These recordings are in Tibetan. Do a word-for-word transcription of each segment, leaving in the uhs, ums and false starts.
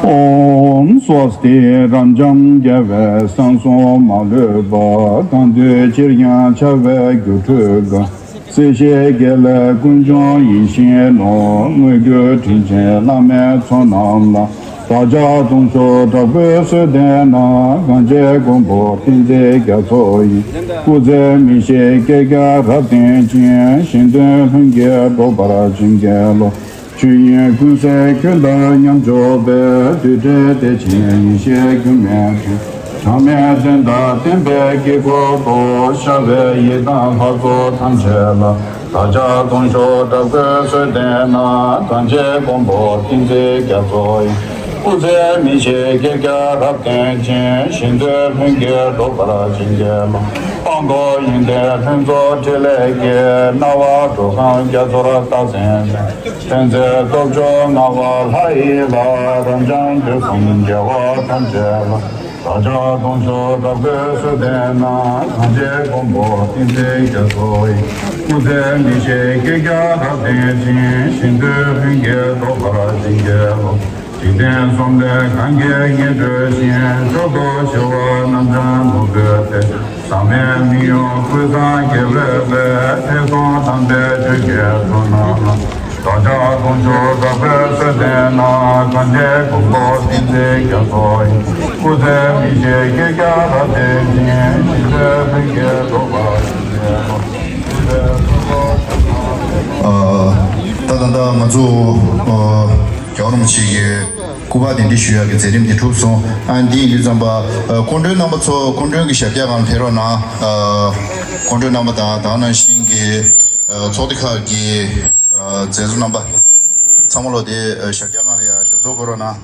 ཨོཾ་སྭ་སྟི། རབ་འབྱམས་རྒྱལ་བའི་གསང་གསུམ་མ་ལུས་པ། གང་འདུལ་ཕྱིར་འགྱངས་བྱ་བའི་སྒྱུ་འཕྲུལ་གང་། སྲིད་ཞིའི་དགེ་ལེགས་ཀུན་འབྱུང་ཡིད་བཞིན་ནོར། དངོས་བརྒྱུད་དྲིན་ཅན་བླ་མའི་ཚོགས་རྣམས་ལ། བདག་ཅག་གདུང་ཤུགས་དྲག་པོས་གསོལ་འདེབས་ན། གངས་ཅན་མགོན་པོ་བསྟན་འཛིན་རྒྱ་མཚོ་ཡི། སྐུ་ཚེ་མི་ཤིགས་བསྐལ་བརྒྱར་རབ་བརྟན་ཅིང་། གཞན་དོན་ལྷུན་གྱིས་འགྲུབ་པར་བྱིན་གྱིས་རློབས། ཆོས་དབྱིངས་ཀུན་གསལ་ཁྱོད་དང་མཉམ་འཇོག་པའི། རྡུལ་བྲལ་བདེ་ཆེན་ཡེ་ཤེས་འགྱུར་མེད་དོན། གྲངས་མེད་དོན་དང་ལྡན་པའི་དཀྱིལ་འཁོར་དུ། ཤར་བའི་ཡི་དམ་ལྷ་ཚོགས་ཐམས་ཅད་ལ། བདག་ཅག་གདུང་ཤུགས་དྲག་པོས་གསོལ་འདེབས་ན། གངས་ཅན་མགོན་པོ་བསྟན་འཛིན་རྒྱ་མཚོ་ཡི། སྐུ་ཚེ་མི་ཤིགས་བསྐལ་བརྒྱར་རབ་བརྟན་ཅིང་། གཞན་དོན་ལྷུན་གྱིས་འགྲུབ་པར་བྱིན་གྱིས་རློབས། དཔང་པོ་ཡོན་ཏན་ལྷུན་རྫོགས་ཕྲིན་ལས་ཀྱིས། སྣང་བ་འགྲོ་གང་རྒྱ་མཚོར་རྟག་འཛིན་ཅིང་། མཚན་མཛད་སྟོབས་བཅུ་མངའ་བ་ལྷ་ཡི་ལྷ། རབ་འབྱམས་དུས་གསུམ་རྒྱལ་བ་ཐམས་ཅད་ལ། བདག་ཅག་གདུང་ཤུགས་དྲག་པོས་གསོལ་འདེབས་ན། གངས་ཅན་མགོན་པོ་བསྟན་འཛིན་རྒྱ་མཚོ་ཡི། སྐུ་ཚེ་མི་ཤིགས་བསྐལ་བརྒྱར་རབ་བརྟན་ཅིང་། གཞན་དོན་ལྷུན་གྱིས་འགྲུབ་པར་བྱིན་གྱིས་རློབས། འཇིག་རྟེན་གསུམ་ལས་གང་གིས་ངེས་གྲོལ་ཞིང་། མཆོག་ཏུ་གྱུར་པ་རྣམ་བྱང་ནོར་བུའི་གཏེར། ཟག་མེད་མི་གཡོ་ཀུན་བཟང་རྒྱལ་བའི་དཔལ། ཐེག་གསུམ་དམ་པའི་ཆོས་ཀྱི་གཙུག་ན་ལ། བདག་ཅག་གདུང་ཤུགས་དྲག་པོས་གསོལ་འདེབས་ན། གངས་ཅན་མགོན་པོ་བསྟན་འཛིན་རྒྱ་མཚོ་ཡི། སྐུ་ཚེ་མི་ཤིགས་བསྐལ་བརྒྱར་རབ་བརྟན་ཅིང་། གཞན་དོན་ལྷུན་གྱིས་འགྲུབ་པར་བྱིན་གྱིས་རློབས། ཨ། ད་ད་ད་ང་ཚོ་ཨ། རྒྱལ་བ་རིན་པོ་ཆེ་གི་སྐུ་པར་གདན་འདྲེན་ཞུ་ཡག་གི་མཛད་རིམ་དེ་གྲུབ་སོང་། ཨ། འདི་ཡིན་དུས་ཙམ་པ་ཨ། སྐུ་མགྲོན་རྣམ་པ་ཚོ་སྐུ་མགྲོན་གྱི་ཞབས་བཀྱག་སྒང་ལ་ཕེབས་རོགས་གནང་། ཨ། སྐུ་མགྲོན་རྣམ་པ་དང་དེ་ནང་བཞིན་གྱི་ཨ། ཚོགས་སྡེ་ཁག་གི་ཨ། མཛད་གཙོ་རྣམ་པ་ཚང་མ་ལོ་དེ་ཨ། ཞབས་བཀྱག་སྒང་ལ་ཡ་ཞབས་སོར་འགོད་རོགས་གནང་།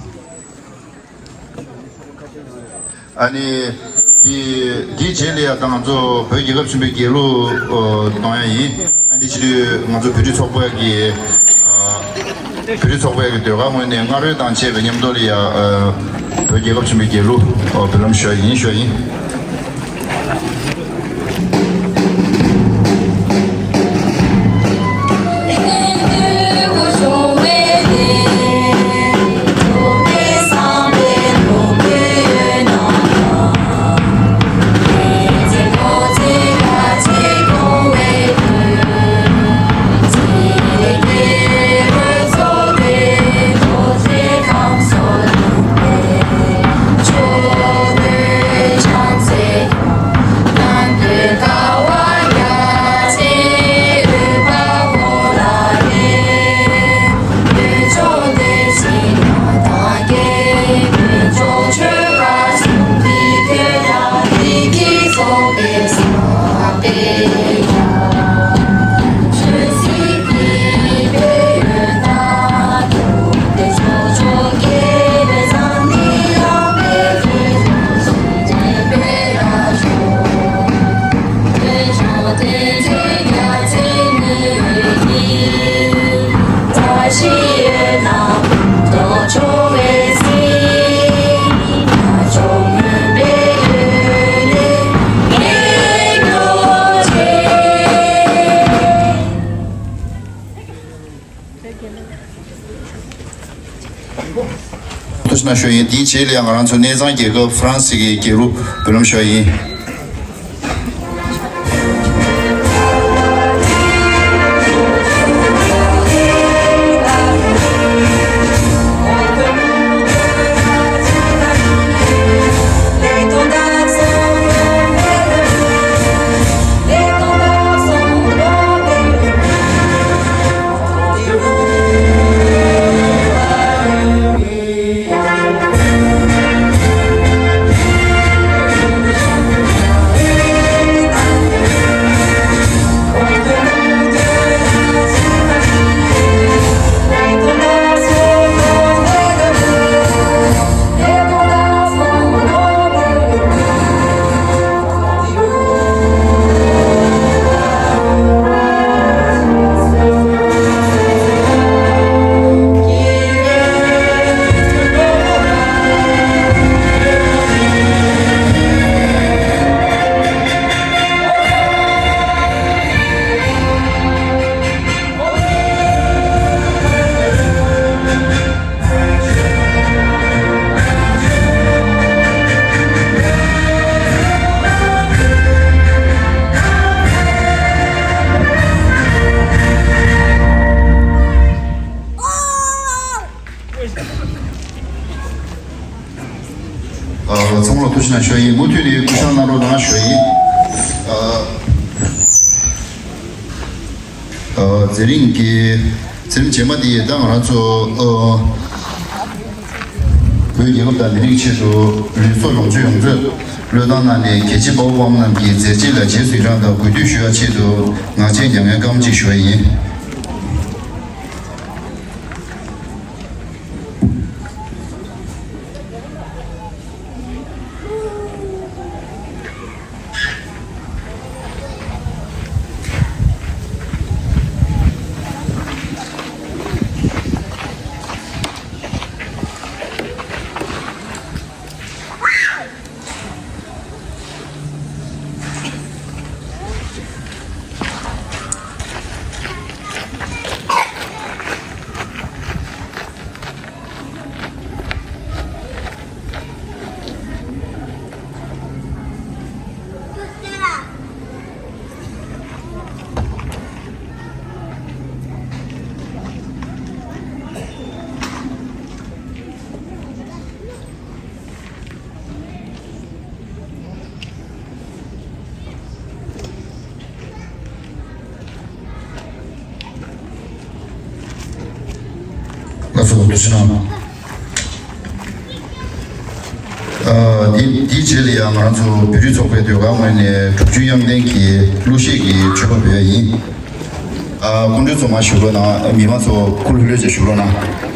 ཨ་ནི་འདི་འདིའི་རྗེས་ལ་ཡ་ད་ང་ཚོ་བོད་རྒྱལ་ཁབ་ཆེན་པོའི་རྒྱལ་གླུ་ཨ། གཏོང་ཡ་ཡིན། ཨ། འདི་ཕྱི་དྲོ་ང་ཚོ་བོད་རིགས་ཚོགས་པ་གི་ཨ། བོད་རིགས་ཚོགས་པ་གི་ཟློས་གར་ངོས་ནས་རྔ་རོལ་དང་བཅས་པའི་མཉམ་དུ་ལ་ཡ་ཨ། བོད་རྒྱལ་ཁབ་ཆེན་པོའི་རྒྱལ་གླུ་ཨ། འབུལ་ལམ་ཞུ་ཡ་ཡིན། ཞུ་ཡ་ཡིན། གནང་ཞུ་ཡིན། དེའི་རྗེས་ལ་ཡང་ང་རང་ཚོ་གནས་ཚང་རྒྱལ་ཁབ་ཧྥ་རན་སི་གི་རྒྱལ་གླུ་འབུལ་ལམ་ཞུ་ཡིན། ཚང་མ་ལ་ཐུགས་རྗེ་གནང་ཞུ་ཡིན། མུ་མཐུད་ནས་སྐུ་བཞེངས་གནང་རོགས་གནང་ཞུ་ཡིན། ཨ། ཨ། མཛད་རིམ་གྱི་མཛད་རིམ་རྗེས་མ་འདི་ད་ང་རང་ཚོ་ཨ། བོད་རྒྱལ་ཁབ་དང་མི་རིགས་ཆེད་དུ་ལུས་སྲོག་ལོངས་སྤྱོད་ཡོངས་རྫོགས་བློས་བཏང་གནང་ནས་རྒྱལ་གཅེས་དཔའ་བོ་དཔའ་མོ་རྣམས་ཀྱི་མཛད་རྗེས་ལ་རྗེས་སུ་ཡི་རང་དང་གུས་འདུད་ཞུ་བའི་ཆེད་དུ་ངག་བཅད་མྱ་ངན་སྐར་མ་གཅིག་ཞུ་བ་ཡིན། ལགས་སོ། ཐུགས་རྗེ་གནང་། ཨ། དེ་དེའི་རྗེས་ལ་ཡང་ང་རང་ཚོ་བོད་རིགས་ཚོགས་པའི་ཟློས་གར་ངོས་ནས་དྲུག་ཅུ་དབྱངས་ལྡན་གྱི་གླུ་གཞས་ཀྱི་མཆོད་པ་འབུལ་ཡ་ཡིན། ཨ། སྐུ་མགྲོན་ཚོ་མར་བཞུགས་རོགས་གནང་། མི་མང་ཚོ་སྐུ་ལྷོད་ལྷོད་བྱས་བཞུགས་རོགས་གནང་།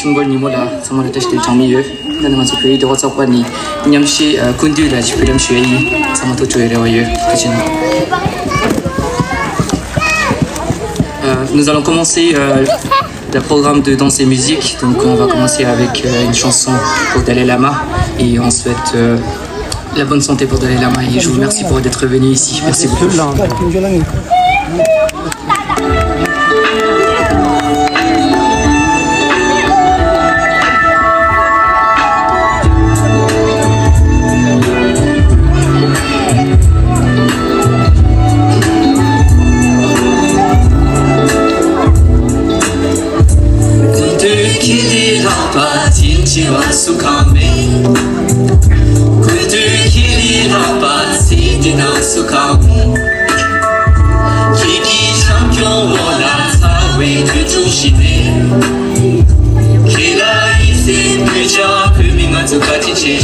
ཉིན་མོ་ལ་ཚང་མ་ལ་བཀྲ་ཤིས་བདེ་ལེགས་གྲངས་མེད་ཡོད། ད་ནི་ང་ཚོ་བོད་ཡིག་འབྲེལ་བ་ཚོགས་པ་ནས་མཉམ་ཞུགས་ཀུན་འདུས་ལ་ཅིག་འབུལ་ལམ་ཞུ་ཡ་ཡིན། ཚང་མ་ཐུགས་ཆུ་ཡི་རེ་བ་ཡོད། ཐུགས་རྗེ་ཆེ་གནང་། Euh, nous allons commencer euh, le programme de danse et musique. Donc on va commencer avec euh, une chanson pour Dalai Lama et on souhaite euh, la bonne santé pour Dalai Lama et je vous remercie pour d'être venu ici. Merci beaucoup. ཀུན་འདུས་ཁྱེད་ལས་ལྷག་པ་དྲིན་ཆེ་བ་སུ་གང་མེད། ཀུན་འདུས་ཁྱེད་ལས་ལྷག་པ་ཚེ་འདི་ན་སུ་གང་མེད། ཁྱེད་ཀྱི་བྱམས་སྐྱོང་འོག་ལ་ཚ་བའི་དུས་ཚོད་ཞིག་ནས། ཁྱེད་ལ་ཡིད་སེམས་ཕུལ་བྱ་བོད་མི་ང་ཚོ་བཀའ་དྲིན་ཆེ་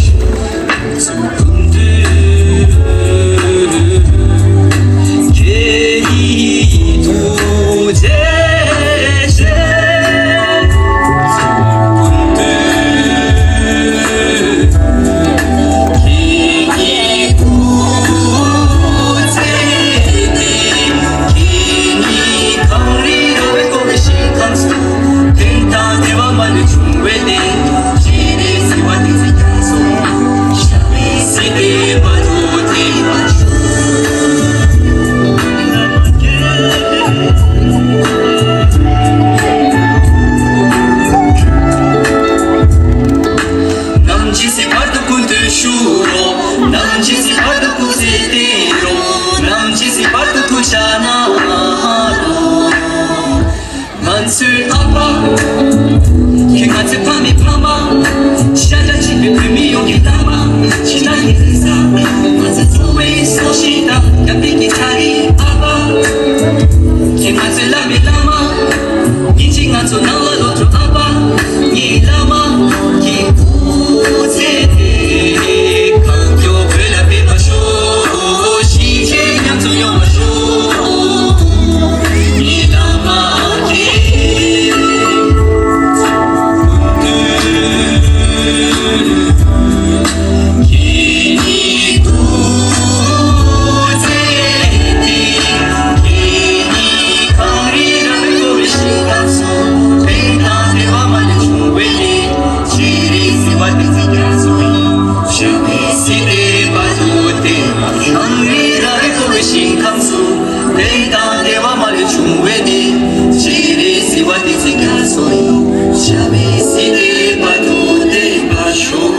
ཞུ། ནམ་འཆི་སའི་བར་དུ་ཀུན་ཏུ་བཞུགས་རོགས། ནམ་འཆི་སའི་བར་དུ་སྐུ་ཚེ་བརྟན་རོགས། ནམ་འཆི་སའི་བར་དུ་ཐུགས་ཅག་གནང་རོགས། ང་ཚོའི་ཨ་ཕ། ཁྱེད་ང་ཚོའི་ཕ་མའི་ཕ་མ། ཤ་ཁྲག་གཅིག་པའི་བོད་མི་ཡོངས་ཀྱི་བླ་མ། ཕྱི་ནང་གི་གདུང་སེམས། ང་ཚོ་འཚོ་བའི་སྲོག་ཤིང་དང་སྐྱབས་གནས་ཀྱི་ཆ་རེ་ཨ་ཕ། ཁྱེད་ང་ཚོའི་བླ་མའི་བླ་མ། ཉིན་གཅིག་ང་ཚོ་ནང་ལ་ལོག་འགྲོ་ཨ་ཕ། ངའི་བླ་མ། ཁྱེད་སྐུ་ཚེ་གང་མགྱོགས་བོད་ལ་ཕེབས་པར་ཤོག་གཞིས་བྱེས་མཉམ་འཛོམས་ཡོང་བར་ཤོག་ངའི་བླ་མ་ཁྱེད། ཁྱེད་ཉིད་སྐུ་ཚེ་བརྟན། ཁྱེད་ཉིད་གངས་རི་ར་བས་བསྐོར་བའི་ཞིང་ཁམས་སུ། བདེན་དང་བདེ་བ་མ་ལུས་འབྱུང་བའི་གནས། སྤྱན་རས་གཟིགས་དབང་བསྟན་འཛིན་རྒྱ་མཚོ་ཡི། ཞབས་པད་སྲིད་མཐའི་བར་དུ་བརྟན། གངས་རི་ར་བས་བསྐོར་བའི་ཞིང་ཁམས་སུ། བདེན་དང་བདེ་བ་མ་ལུས་འབྱུང་བའི་གནས། སྤྱན་རས་གཟིགས་དབང་བསྟན་འཛིན་རྒྱ་མཚོ་ཡི། ཞབས་པད་སྲིད་མཐའི་བར་དུ་བརྟན་པར་ཤོག་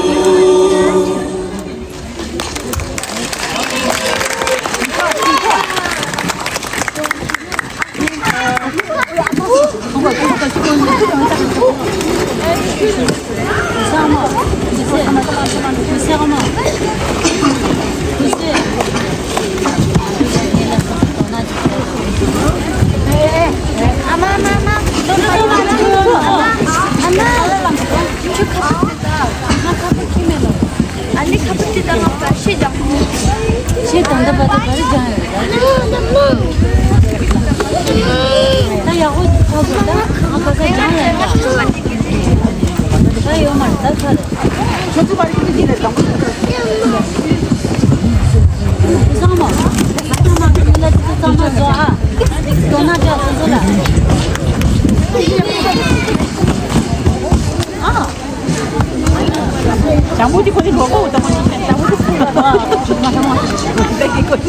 ཨ་ནི་ཁ་པར་ཅི་དང་ང་པ་ཤི་ཀྱང་། ཤི་དང་འདི་པ་དེ་ག་རེ་སྦྱང་ཡོད་རེད། ད་ཡག་པོ་ཐོག་གི་ད་ང་པ་ས་སྦྱང་ཡོད་རེད། ད་ཡོད་མ་རེད་ད་ཚར་རེད། ཁྱོད་ཚོ་པར་ཁྱོད་ཚོ་ཅི་རེད་དང་། ཚང་མ་ཚང་མ་ཚང་མ་བཟོ་ཨ། དོ་སྣང་བྱ་སོ་སོ་ལ། ཨ། དང་པོ་དེ་ཁོ་ཚོའི་ལོ་གོ་དང་པོ་དེ་དང་པོ་དེ་ཁོ་ལ་མ་ཁོ་ཚོ་ང་ཚོ་ང་ཚོ་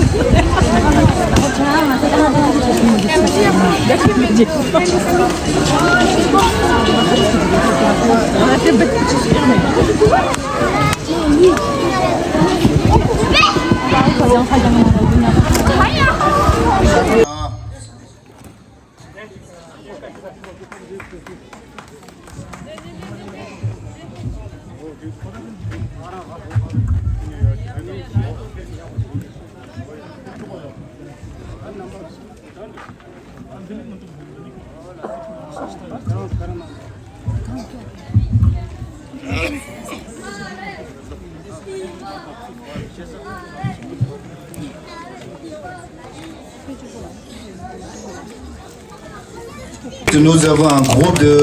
Nous avons un groupe de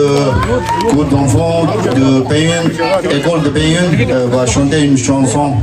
groupes d'enfants de Peyun, école de Peyun, euh, va chanter une chanson.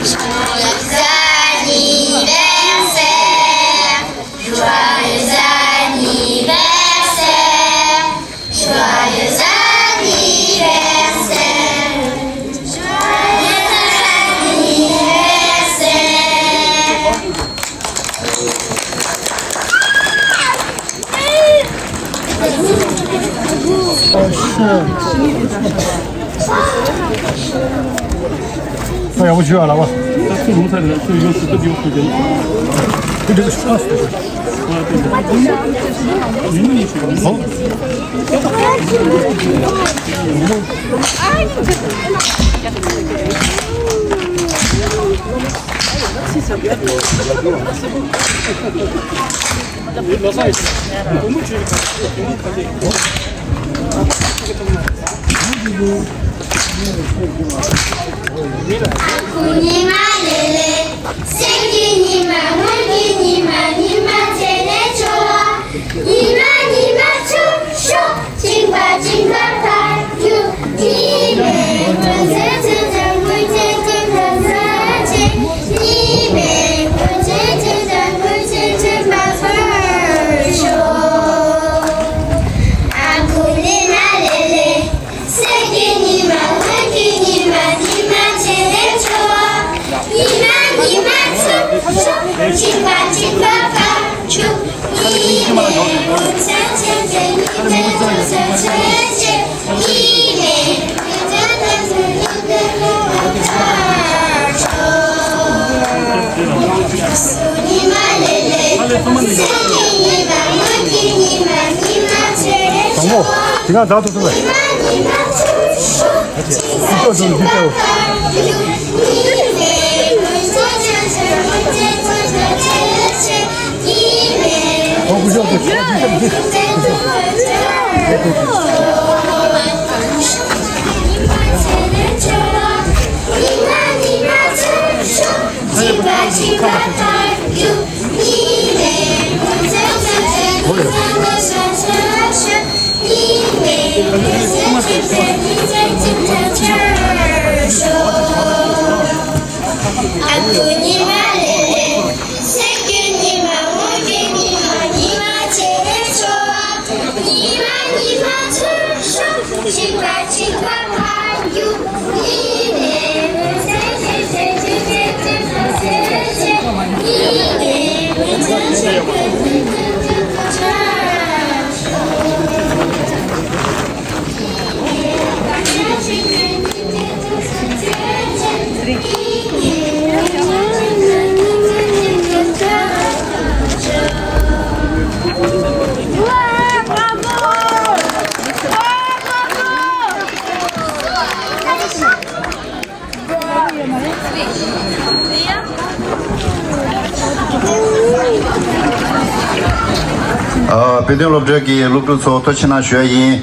Joyeux anniversaire, joyeux anniversaire, joyeux anniversaire, joyeux anniversaire. ཉི་མ་ལས་ལས། སེམས་ཀྱི་ཉི་མ། སྔོན་གྱི་ཉི་མ། ཉི་མ་ཚེ་ནས་འཕྲོ་བ། ཉི་མ་ཉི་མ་ཚུར་ཤོག་སྤྲིན་པ་སྤྲིན་པ་ཕར་རྒྱུག་ཉི་མའི་སྔོན་ཚེ་ཚེ་ཚེ་སྔོན་ཚེ་ཚེ་ཚེ་ཚེ་ཚེ། ཉི་མའི་སྔོན་ཚེ་ཚེ་ཚེ་སྔོན་ཚེ་ཚེ་མ་ཚར་ཤོག་ཨ་ཁུ་ལི་ན་ལེ་ལེ། སེམས་ཀྱི་ཉི་མ། སྔོན་གྱི་ཉི་མ། ཉི་མ་ཚེ་ནས་འཕྲོ་བ། ཉི་མ་ཉི་མ་ཚུར་ཤོག་སྤྲིན་པ་སྤྲིན་པ་ཕར་རྒྱུག་ཉི་མའི་སྔོན་ཚེ་ཚེ་ཚེ་ཉི་མའི་སྔོན་ཚེ་ཚེ་ཚེ་ཚེ། ཉི་མའི་སྔོན་ཚེ་ཚེ་ཚེ་ཉི་མ་ཚེ་ཚེ་ཚེ་ཚེ། ཉི་མ་ལས་ལས། སེམས་ཀྱི་ཉི་མ། སྔོན་གྱི་ཉི་མ། ཉི་མ་ཚེ་རིང་། དང་པོ། དེ་ག་ད་ཐུབ་ཐུབ་ལ། ཉི་མ་ཉི་མ་ཚུར་ཤོག་ཅི་ལྟ་བུ་ཅི་ལྟ་བུ། ཨོ་ཀུ་ཤོག་ཏུ། ཨ་ཁུ་ཉི་མ་ལས་ལས། སེམས་ཀྱི་ཉི་མ། སྔོན་གྱི་ཉི་མ། ཉི་མ་ཚེ་རིང་འཕྲོ་བ། ཉི་མ་ཉི་མ་ཚུར་ཤོག་སྤྲིན་པ་སྤྲིན་པ་ཕར་རྒྱུག་ཉི་མའི་སྔོན་ཚེ་ཚེ་ཚེ་ཚེ་ཚེ་ཚེ། ཉི་མའི་སྔོན་ཚེ་ཚེ་ཚེ་ཚེ་ཚེ་ཚེ། ཨ། དཔེ་སྟོན་སློབ་གྲྭའི་སློབ་ཕྲུག་ཚོ་ཐུགས་རྗེ་གནང་ཞུ་ཡ་ཡིན།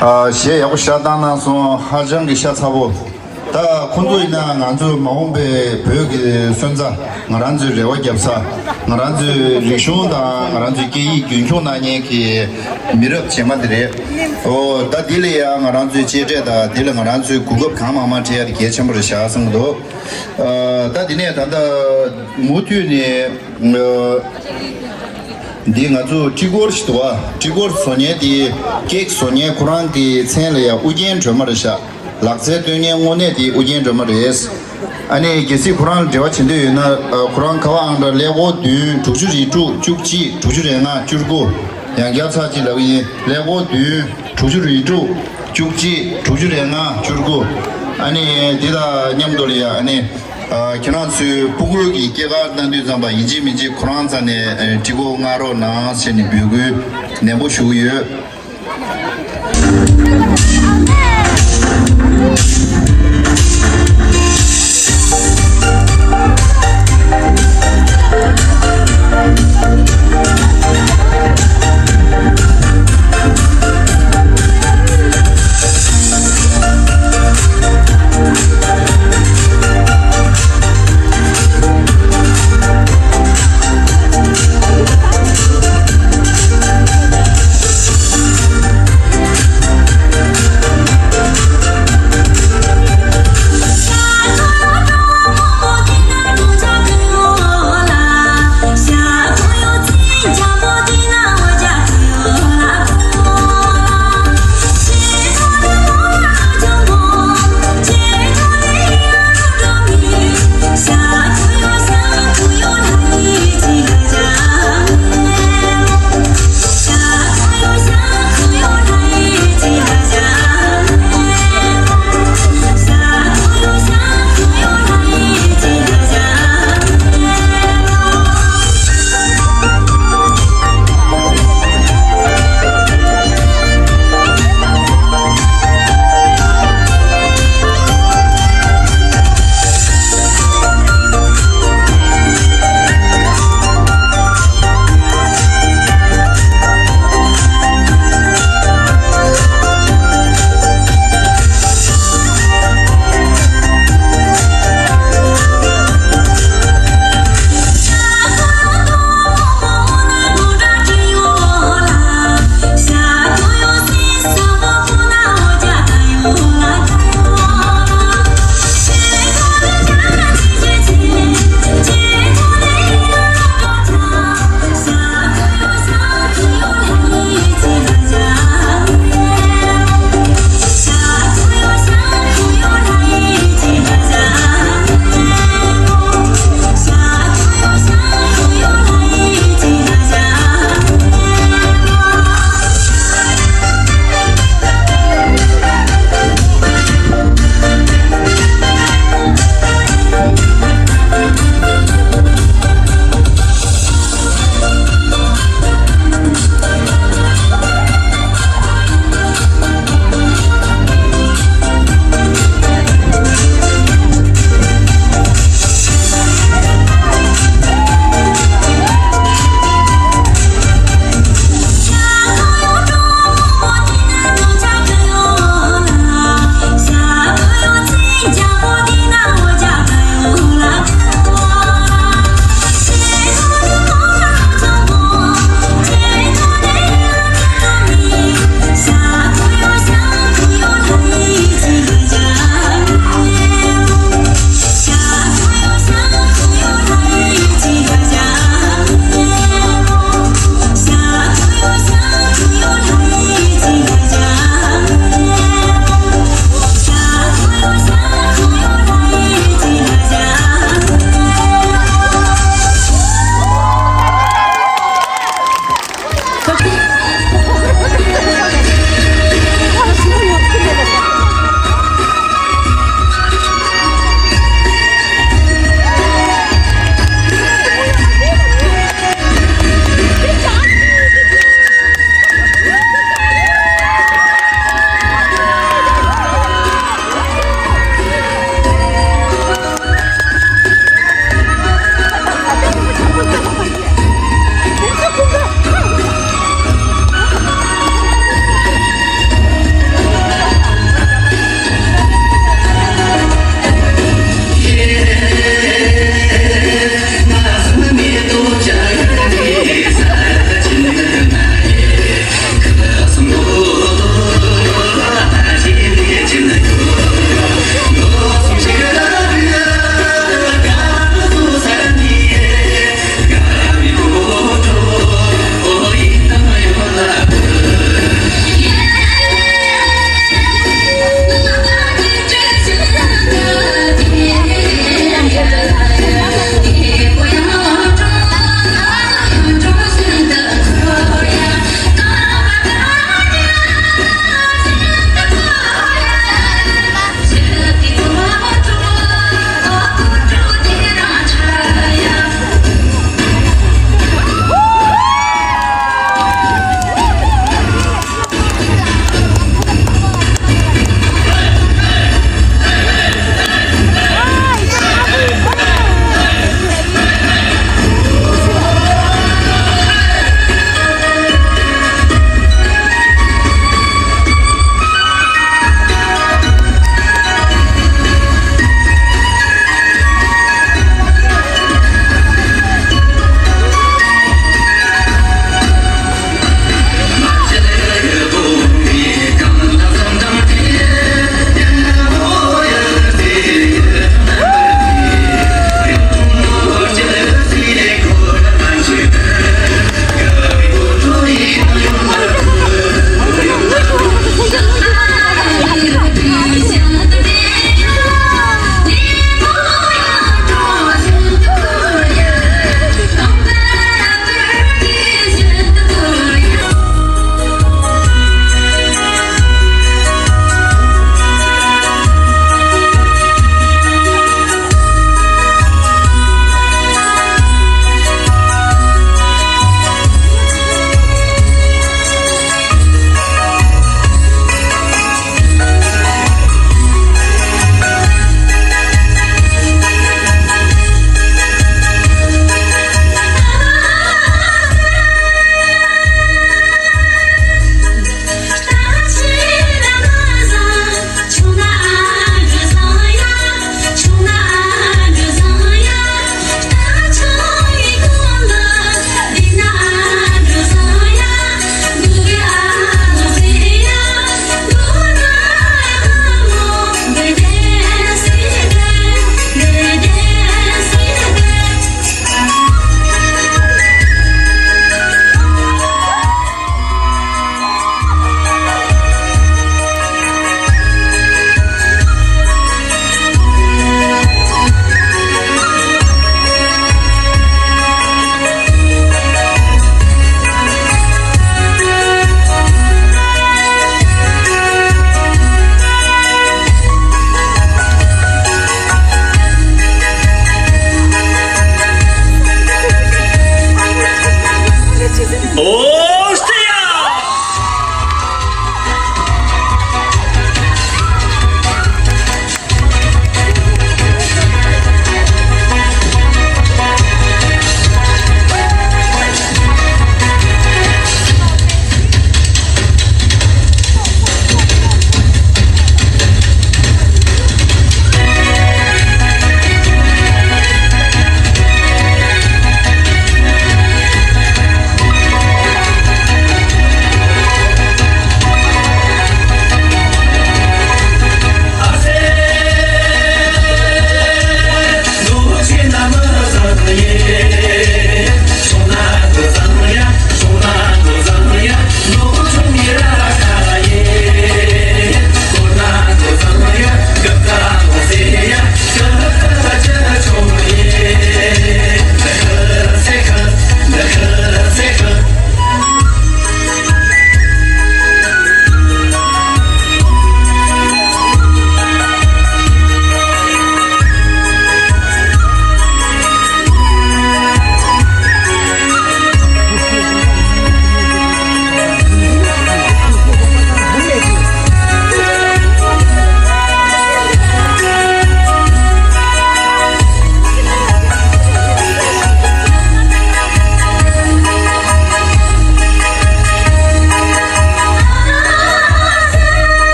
ཨ། གཞས་ཡག་པོ་ཞེ་དྲག་བཏང་གནང་སོང་། ཧ་ཅང་གི་ཤ་ཚ་པོ། ད་ཁོང་ཚོ་ཡིན་ན་ང་ཚོ་མ་འོངས་པའི་བོད་ཀྱི་སོན་རྩ། ང་རང་ཚོའི་རེ་བ་རྒྱབ་ས། ང་རང་ཚོའི་རིག་གཞུང་དང་ང་རང་ཚོའི་སྐད་ཡིག་རྒྱུན་འཁྱོངས་གནང་མཁན་གྱི་མི་རབས་རྗེས་མ་དེ་རེད། ཨོ། ད་འདི་ལ་ཡང་ང་རང་ཚོའི་གཅེས་སྤྲས་དང་། འདི་ལ་ང་རང་ཚོའི་གོ་སྐབས་གང་མང་མང་སྤྲད་ཡ་དེ་གལ་ཆེན་པོ་རེད་བཞག་བསམ་གྱི་འདུག་ཨ། ད་འདི་ནས་ད་ལྟ་མུ་མཐུད་ནས། ཨ། འདི་ང་ཚོ་ཊི་གོར་ཞིག་འདུག་བ། ཊི་གོར་བཟོ་མཁན་དེ། ཀེག་བཟོ་མཁན་ཁོ་རང་གི་མཚན་ལ་ཡང་ཨུ་རྒྱན་སྒྲོལ་མ་རེད་བཞག་ལག་རྩལ་སྟོན་མཁན་དངོས་གནས་དེ་ཨུ་རྒྱན་སྒྲོལ་མ་རེད། ཨ་ནི་གལ་སྲིད་ཁོ་རང་ལ་འབྲེལ་བ་བྱེད་འདོད་ཡོད་ན། ཨ། ཁོ་རང་ཁ་པར་ཨང་གྲངས་ཀླད་ཀོར་བདུན་དྲུག་ཅུ་རེ་དྲུག་བཅུ་གཅིག་དྲུག་ཅུ་རེ་ལྔ་བཅུ་དགུ། ཡང་བསྐྱར་ཚར་གཅིག་ལབ་ཀྱི་ཡིན། ཀླད་ཀོར་བདུན་དྲུག་ཅུ་རེ་དྲུག་བཅུ་གཅིག་དྲུག་ཅུ་རེ་ལྔ་བཅུ་དགུ། ཨ་ནི་དེ་དང་མཉམ་དུ་ལ་ཡ། ཨ་ནི། ཨ། ཁྱེད་རང་ཚོས་སྤུ་གུ་གི་སྐྱེས་སྐར་གནང་དུས་ཙམ་པ་ཡིན་གཅིག་མིན་གཅིག་ཁོ་རང་རྩ་ནས་ཨ་གྲོས་འགོ་མངགས་རོགས་གནང་ཟེར་ནས་འབོད་སྐུལ་ནན་པོ་ཞུ་གི་ཡོད།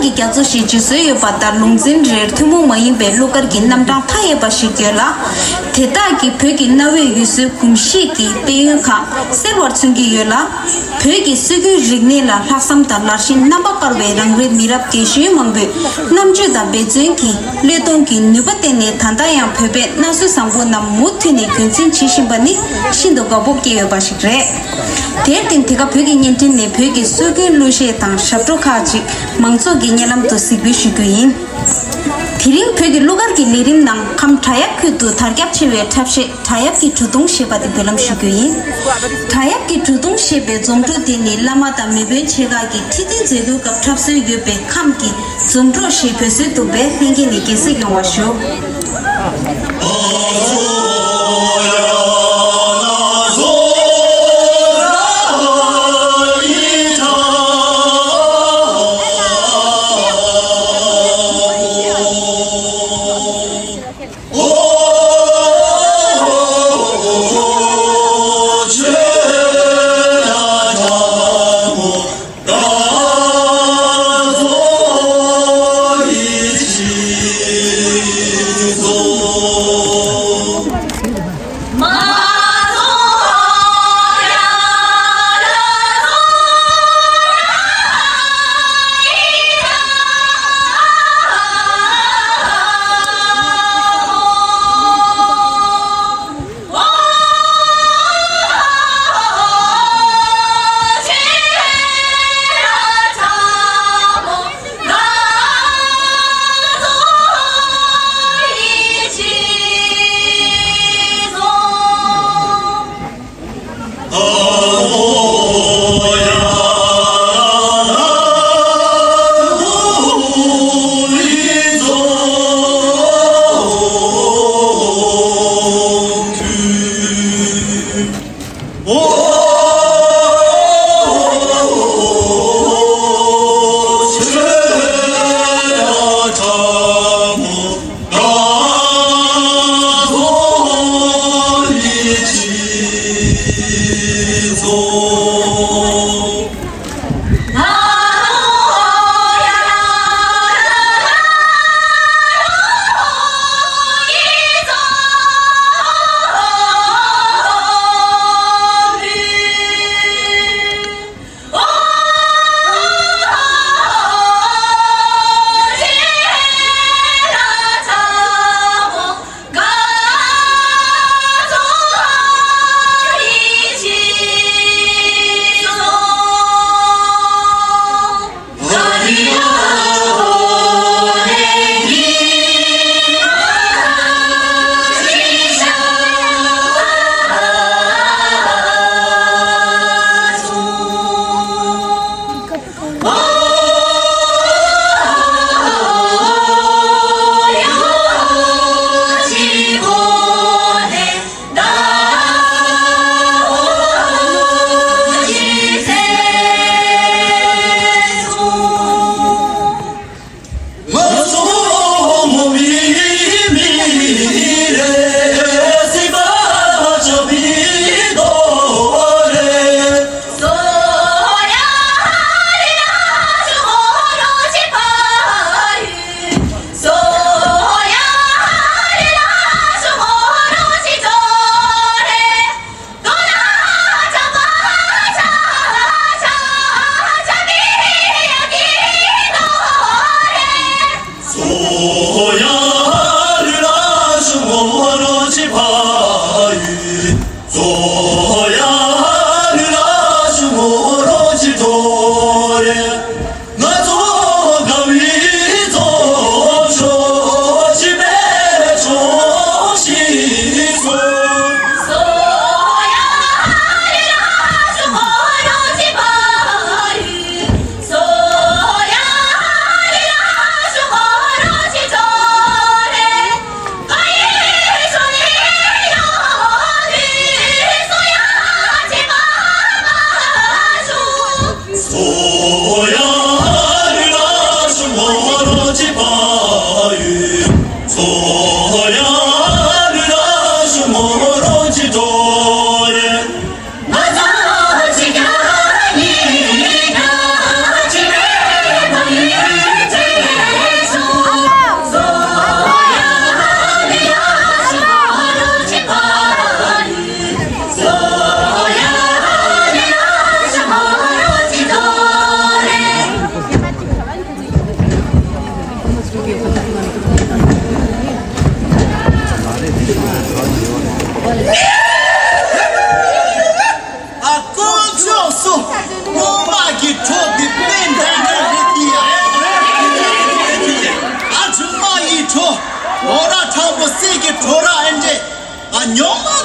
རྒྱ་མཚོ་ཞེས་བརྗོད་སྲོལ་ཡོད་པ་ལྟར་ལུང་འཛིན་རེར་ཐུན་མོང་མ་ཡིན་པའི་གླུ་གར་གྱི་རྣམ་གྲངས་མཐའ་ཡས་པ་ཞིག་ཡོད་ལ། དེ་དག་གིས་བོད་ཀྱི་གནའ་བོའི་ཡུལ་སྲོལ་གོམས་གཤིས་ཀྱི་དཔལ་ཡོན་ཁག་གསལ་བར་མཚོན་གྱི་ཡོད་ལ། བོད་ཀྱི་སྲོལ་རྒྱུན་རིག་གནས་ལ་ལྷག་བསམ་དང་ལར་ཞེན་རྣམ་པ་དཀར་བའི་རང་རེའི་མི་རབས་རྒན་གཞོན་མང་པོས་རྣམ་དཔྱོད་དང་འབད་བརྩོན་གྱིས་བློས་གཏོང་གི་ནུས་པ་བརྟེན་ནས་ད་ལྟ་ཡང་བོད་པའི་གནའ་སྲོལ་བཟང་པོ་རྣམས་མུ་མཐུད་ནས་རྒྱུན་འཛིན་བྱེད་བཞིན་པ་ནི་ཤིན་ཏུ་དགའ་སྤོབས་སྐྱེ་འོས་པ་ཞིག་རེད། དེར་བརྟེན་དེ་ག་བོད་ཀྱི་བརྙན་འཕྲིན་ནས་བོད་ཀྱི་སྲོལ་རྒྱུན་གླུ་གཞས་དང་ཞབས་བྲོ་ཁག་ཅིག་མང་ཚོགས་ཀྱི་སྙན་ལམ་དུ་གཟིགས་འབུལ་ཞུ་རྒྱུ་ཡིན། དེ་རིང་བོད་ཀྱི་གླུ་གར་གྱི་ལས་རིམ་ནང་ཁམས་བྲག་གཡབ་ཁུལ་དུ་དར་ཁྱབ་ཆེ་བའི་འཁྲབ་གཞས་བྲག་གཡབ་ཀྱི་གྲུ་གདུང་ཞེས་པ་དེ་འབུལ་ལམ་ཞུ་རྒྱུ་ཡིན། བྲག་གཡབ་ཀྱི་གྲུ་གདུང་ཞེས་པའི་རྫོང་གྲུ་དེ་ནི་བླ་མ་དང་མི་དཔོན་ཆེ་ཁག་གི་ཁྲི་སྟོན་མཛད་སྒོའི་སྐབས་འཁྲབ་སྲོལ་ཡོད་པའི་ཁམས་ཀྱི་རྫོང་གྲུ་ཞེས་འབོད་སྲོལ་འདུག་པས་ལྷན་རྒྱས་ནས་དགྱེས་གཟིགས་ཡོང་བ་ཞུ།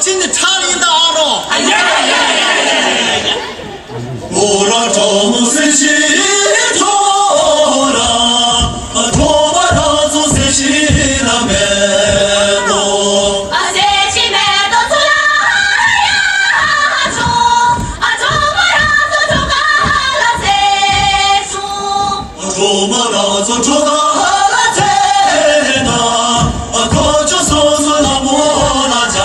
ཅི་འདི་ཁྲག་ཡིན་ད་ཨ་རོ། ཨ་ཡ་ཡ་ཡ་ཡ་ཡ་ཡ་ཡ། འོ་ར་ཁྲ་མོ་སེ་ཤི་ཁྲོ་ར། ཨ་ཁྲོ་བ་ར་ཚོ་སེ་ཤི་ལ་མེ་ཏོ། ཨ་སེ་ཤི་མེ་ཏོ་ཚུ་ལ་ཡ་ཁྲོ། ཨ་ཁྲོ་བ་ར་ཚོ་ཁྲོ་ག་ལ་སེ་ཤུ། ཁྲོ་མོ་རང་ཚོ་ཁྲོ་ད་ཧ་ལ་ཚེ་ན། ཁོ་ཚོ་སོ་སོ་ལ་མོ་ལ་ཆ་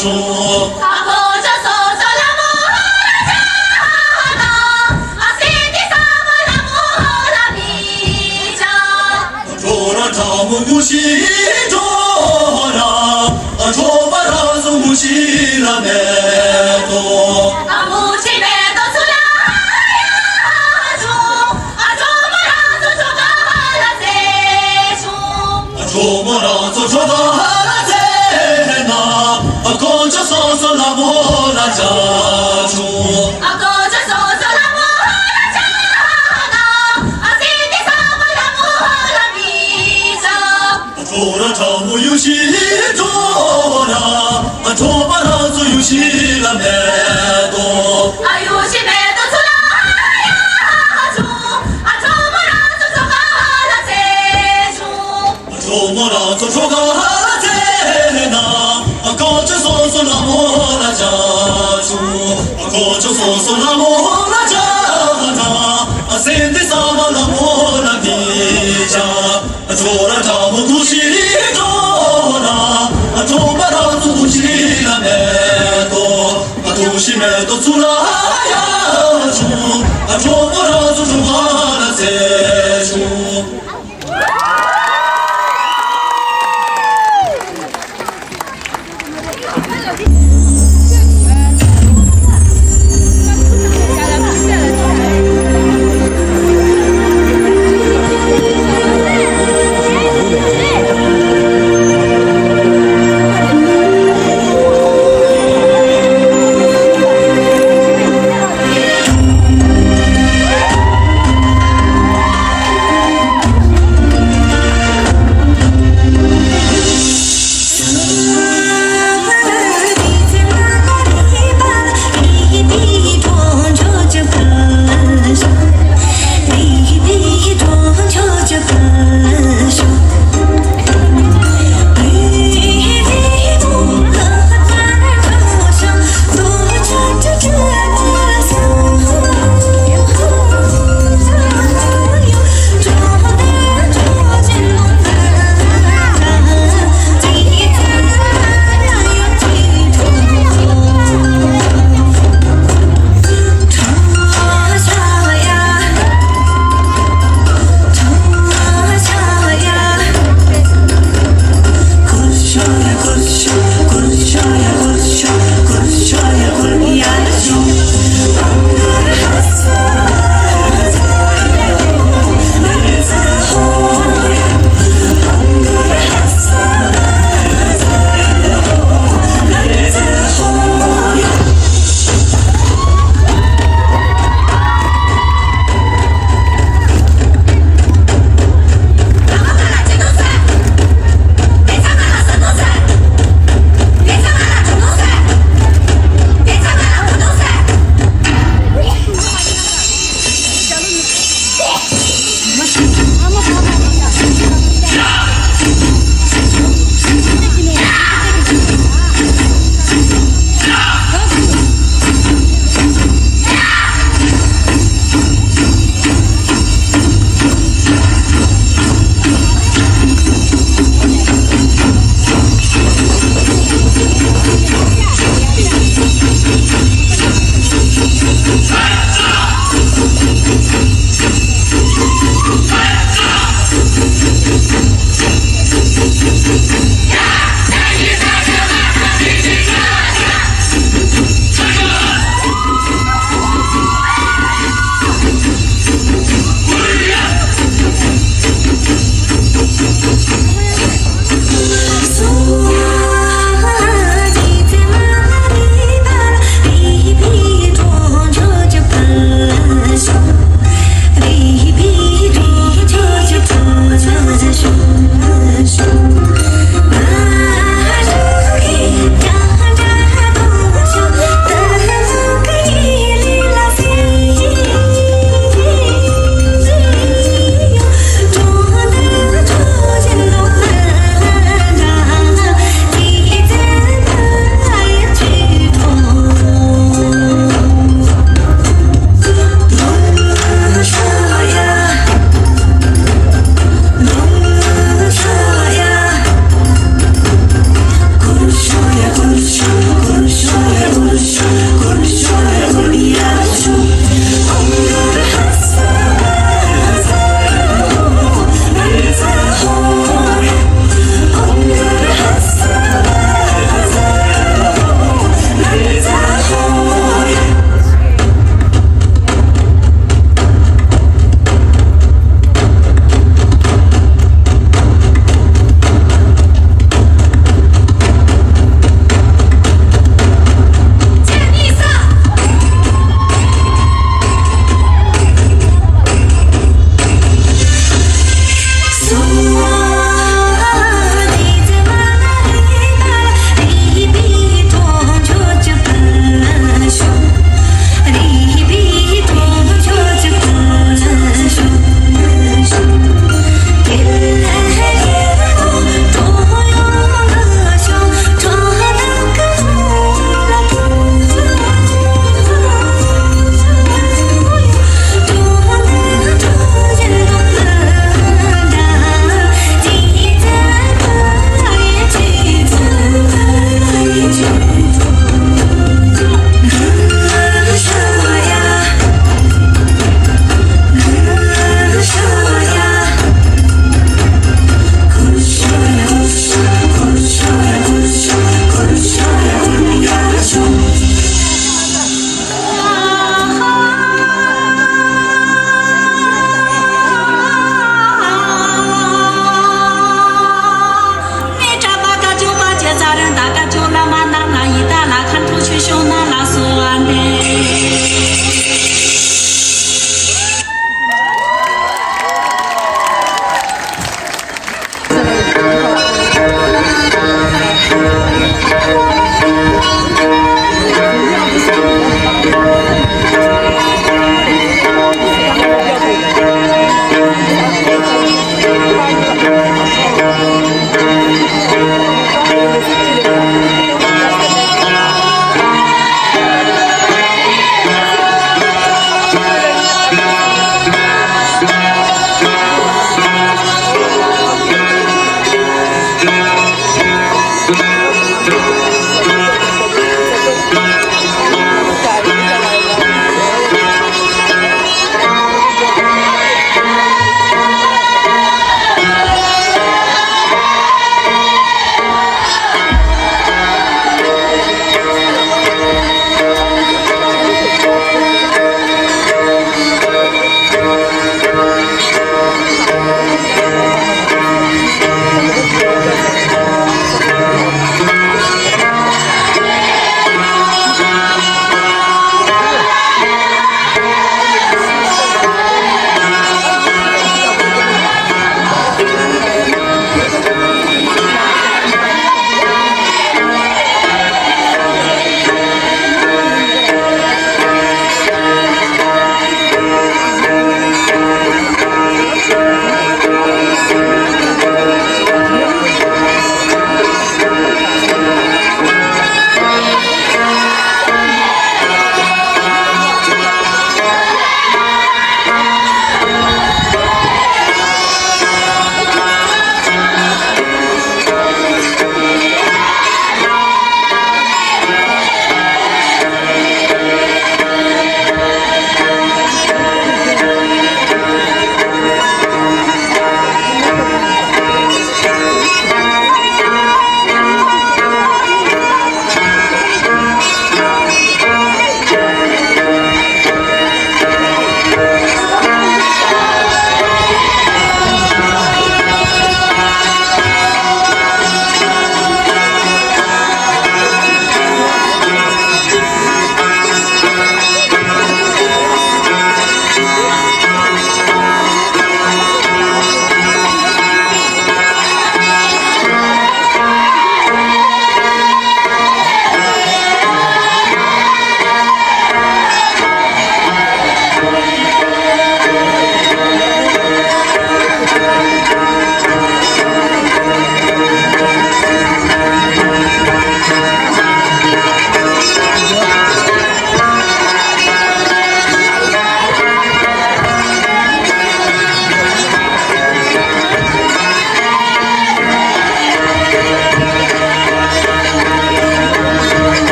ཆུང་། ཁོ་ཚོ་སོ་སོ་ལ་མོ་ལ་ཆ་ན། སེ་ཏི་ས་མ་ལ་མོ་ལ་མི་ཆ། ཁྲོ་ར་ཁྲ་མོ་མུ་ཤི་ཁྲོ་ར། ཁྲོ་བ་ར་སུ་མུ་ཤི་ལ་མེ་ཏོ། ཨ་མུ་ཤི་མེ་ཏོ་ཚུ་ལ་ཡ་ཆུ། ཨ་ཁྲོ་མོ་ར་སུ་ཁྲོ་ག་ལ་ཚེ་ཆུ། ཁྲོ་མོ་ར་སུ་ཁྲོ་ག་ལ་ཚེ་ན། ཁོ་ཚོ་སོ་སོ་ལ་མོ་ལ་ཆ་ཆུ། ཁོ་ཚོ་སོ་སོ་ལ་མོ་ལ་ཆ་ན། སེ་ཏི་ས་མ་ལ་མོ་ལ་མི་ཆ། ཁྲོ་ར་ཁྲ་མོ་ཡུ་ཤི་ཁྲོ་ར། ཁྲོ་བ་ར་ཚོ་ཡུ་ཤི་ལ་མེ་ཏོ། ཨ་ཡུ་ཤི་མེ་ཏོ་ཚུ་ལ་ཡ་ཆུ། ཨ་ཁྲོ་མོ་ར་ཚོ་ཁྲོ་ག་ལ་ཚེ་ཆུ། ཁྲོ་མོ་ར་ཚོ་ཁྲོ་ག་ལ་ཚེ་ན། ཁོ་ཚོ་སོ་སོ་ལ་མོ་ལ་ཆ་ཆུ། ཁོ་ཚོ་སོ་སོ་ལ་མོ་ལ་ཆ་ན། སེ་ཏི་ས་མ་ལ་མོ་ལ་མི་ཆ། ཁྲོ་ར་ཁྲ་མོ་དུ་ཤི་ཁྲོ་ར། ཁྲོ་བ་ར་ཚོ་དུ་ཤི་ལ་མེ་ཏོ། དུ་ཤི་མེ་ཏོ་ཚུ་ལ་ཡ་ཆུ། ཁྲོ་བ་ར་ཚོ་ཁྲོ་བ་ལ་ཚེ་ཆུ།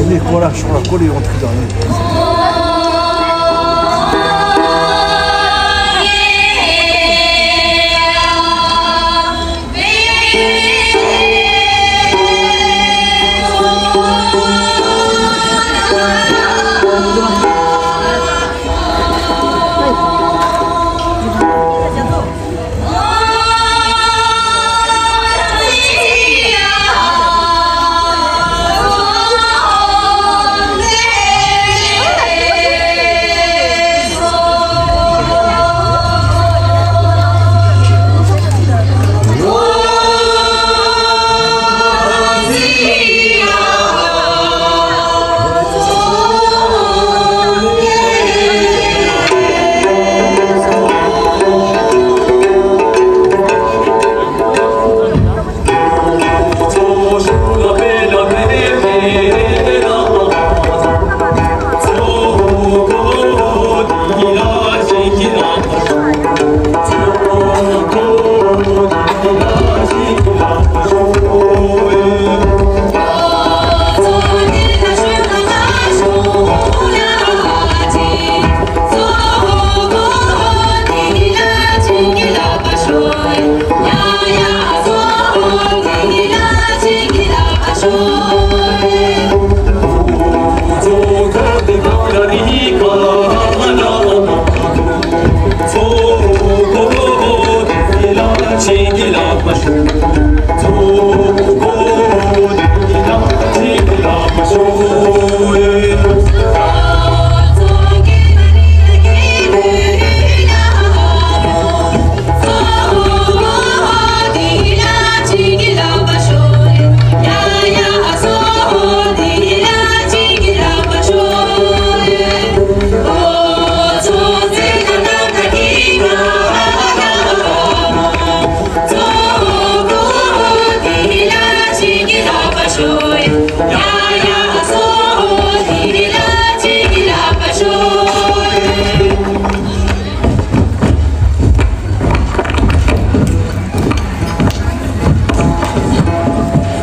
ནི་སྐོར་ར་ཤོག་ར་སྐོར་ཡོང་ཐུབ་ཀྱང་ཡིན།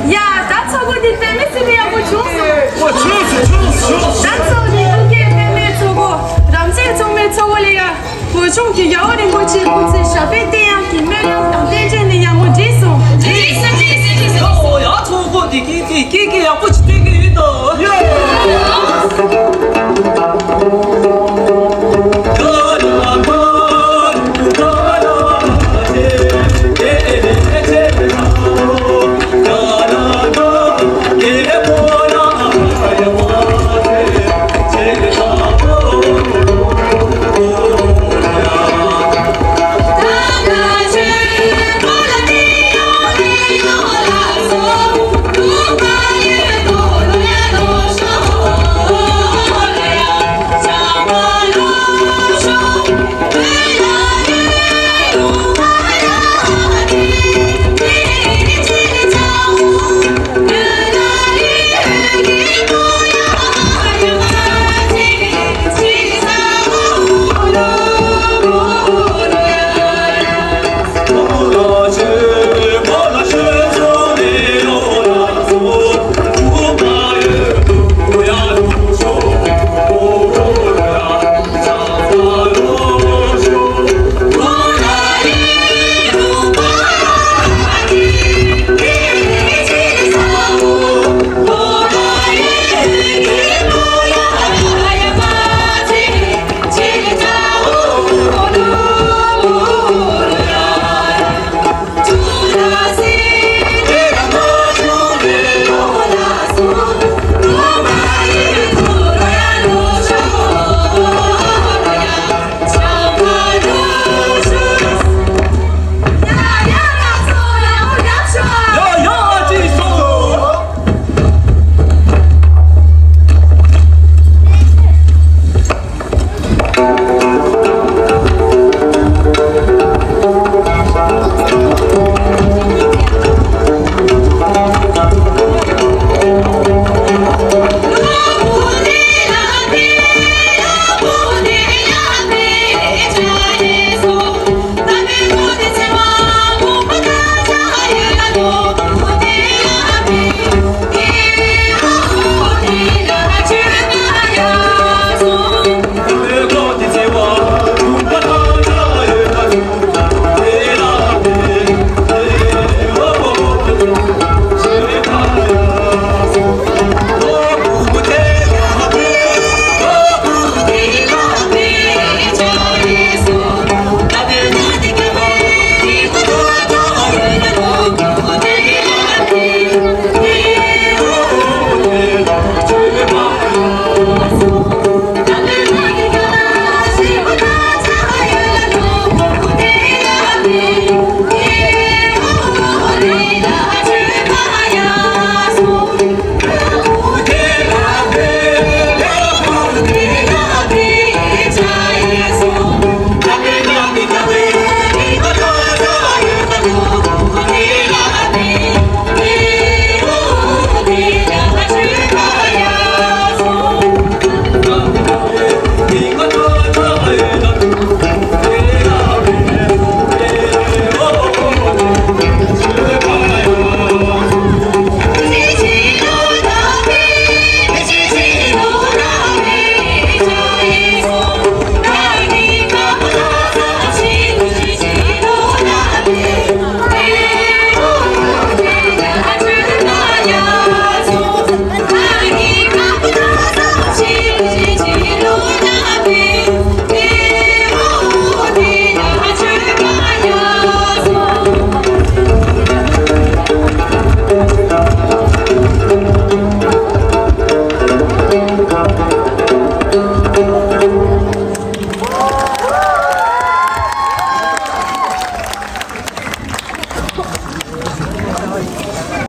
ཡ། ད་ཚོགས་འདུ་འདི་དཔེ་མི་སྲིད་པའི་ཡག་པོ་བྱུང་སོང་། ཨོ། བྱུང་སོང་། བྱུང་སོང་། ད་ཚོགས་འདུ་འདི་གའི་དཔེ་མི་ཚོགས་པ་རབ་བྱུང་ཚོགས་མི་ཚོགས་པ་ལ་ཡ། བོད་ལྗོངས་ཀྱི་རྒྱལ་བ་རིན་པོ་ཆེ་སྐུ་ཚེ་ཞབས་པད་བརྟན་ཡག་གི་སྨོན་ལམ་དང་རྟེན་འབྲེལ་ནི་ཡག་མོ་བསྒྲིགས་སོང་། བསྒྲིགས་སོང་། བསྒྲིགས་སོང་། ཨོ་ཡ། ཚོགས་འདུ་འདི་གའི་དེ་སྐད་ཀྱི་ཡག་པོ་ཅིག་སྟོན་གྱི་ཡོད་དོ། ཡ།